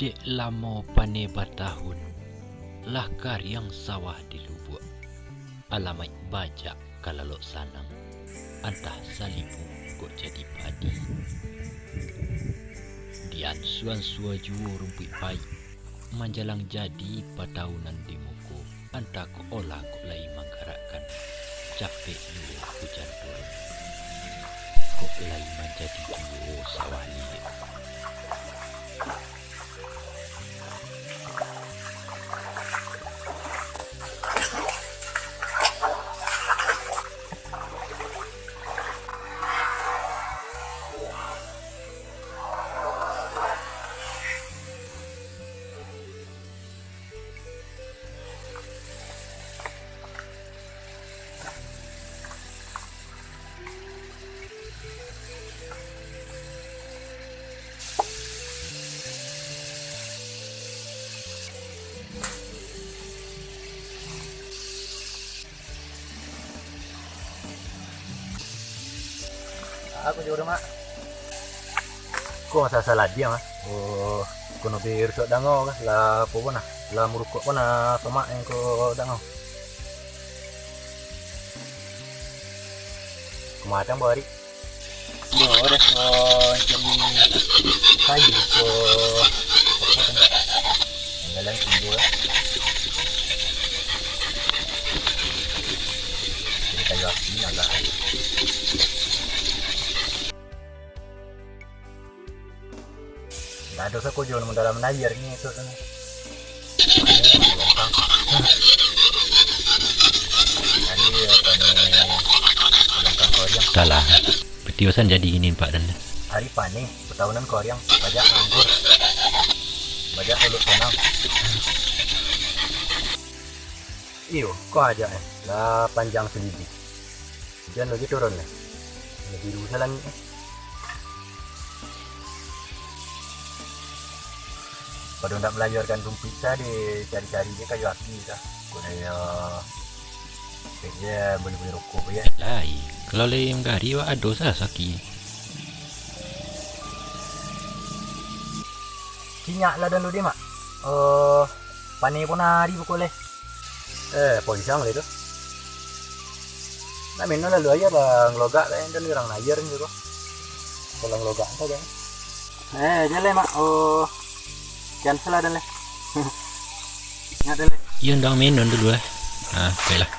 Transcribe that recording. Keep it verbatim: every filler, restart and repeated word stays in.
Dek lamo paneh batahun, lah kariang sawah di Lubuak. Alamaik bajak ka lalok sanang, antah salibu kok jadi padi. Diansu-ansua juo rumpuik paik, manjalang jadi pataunan di muko, antah kok olah kok lai manggarakkan, capek juo ujan turun, kok lai manjadi juo sawah liek. Aku juo, Mak. Ko masalah dia, Mak. Oh, kono bi rusak dangau kah? Lah apo pun lah. Lah murukok pun lah somak yang ko dangau. Kumatang bawa hari. Yo, dah ko cari kayu ko. Jalan timbul. Jadi kayu api agak. Ndak ado sakojo nan dalam layar ni tu. Tadi apa ni? Longkang koriang. Salah. Betiosan jadi gini, Pak, dan. Ari paneh, batahunan koriang, bajak nganggur. Bajak lalok sanang. Iyo, ko aja eh. Lah panjang salibuik. Ujan lagi turun eh. Lah biru sa langik eh. Pado ndak malayuarkan rumpuik sa, dicari-cari je kayu api sa. Kok daya je bali-bali rokok je. Lai, kalau lai manggari wak ado sa saki. Kinyak lah dulu deh, Mak. Eh, paneh pun ari pukul eh. Eh, poncang lah itu. Nak minum lalu aja lah ngelogak lah, dan orang nayar ni tu. Kalau ngelogak entah dah. Eh, jalan, Mak. Oh, cancel lah dan leh. Ingat dan leh. Iyo, ndang minum dulu eh. Ah, oke lah.